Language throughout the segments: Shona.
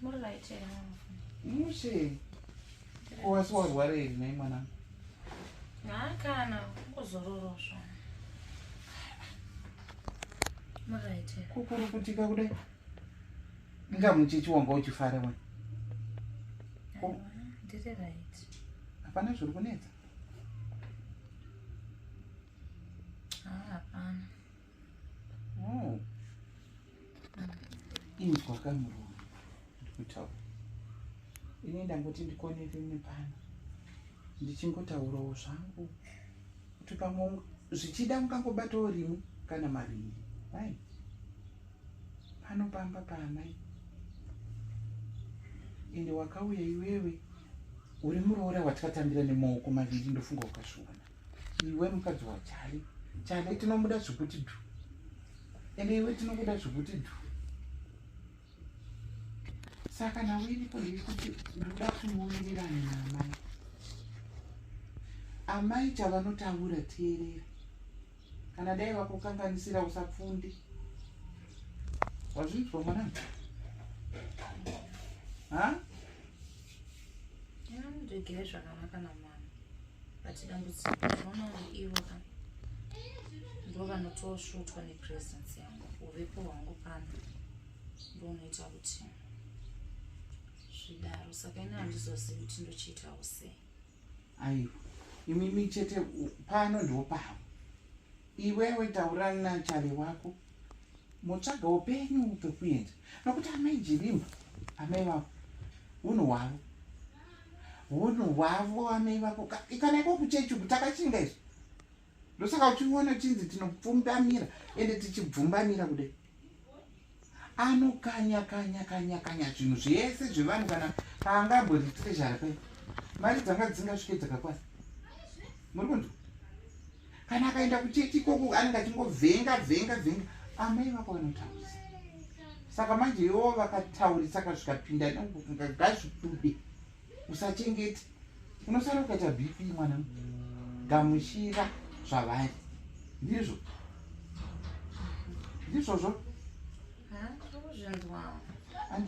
Muri right here mama. Mushe. Ko wasi warwara here nhai mwanangu? Ha kana kungozororo zvo. Muri right here. Kukurukutika kudai. Inga muchechi wanga uchifara wani. Ndiri right. Hapana zviri kunetsa. Hapana. Oh. Inzwa kamurume ndikutaura. Ini ndangoti ndikonere nepano. Ndichingotaurawo zvangu kuti pamwe zvichida mukangobatawo rimwe kana maviri. Hai. Pano pamba paamai. Ende wakauya iwewe uri muroora watikatambira nemaoko maviri ndofunga ukazviona. Iwe mukadzi waChale. Chale tinomuda zvekuti dhu. Ende iwe tinokuda zvekuti dhu. Saka nhau iripo ndeyekuti ndoda kuti muwirirane naamai. Amai chavanotaura teerera. Kana dai vakukanganisira usapfunde. Wazvinzwa mwanangu? Ha? Ndigere zvakanaka namama. But dambudziko ndinoona kuti ivo ka ndo vanotosvotwa nepresence yangu. Uvepo hwangu pano ndounoita kuti zvidaro. Saka ini handizozivi kuti ndochiitawo sei. Aiwa, imimi chete pano ndipo pavo. Iwewe taurana naChale wako motsvaga upenyu pekuenda nokuti amai Jirimba amai vako unhu hwavo hunhu hwavo amai vako kana iko kuchechi uku takachinga izvi ndosaka uchiona chinzi tinopfumbamira ende tichibvumbamira kudai anokanya kanya kanya kanya zvinhu zvese zvevanhu kana paangamboti treasury pai mari dzanga dzisingasvike dzakakwana muri kunzwa kana akaenda kuchechi ikoko anenge achingovhenga vhenga vhenga amai vako vanotaurisa saka manje ivo vakataurisa ka zvikapinda ngazvibude usachengete unosara ukaita bp mwana gamuchira zvavari ndizvo ndizvozvo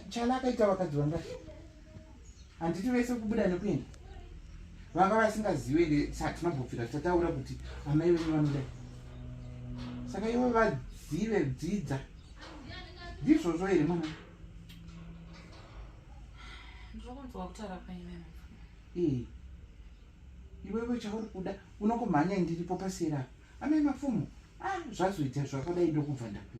chala akaita vakadzi vanga handiti vese kubuda nekuenda vanga vasingazive ende tinobvira tataura kuti amai venyu vanodai saka ivo vazive dzidza ndizvozvo here mwana Ndinokunzwa kutaura kwenyu. Ee. Iwewe chauri kuda unongomhanya ndiripo pasera. Amai mapfumo. Ah, zvazoita zvakadai ndokubva ndakuda.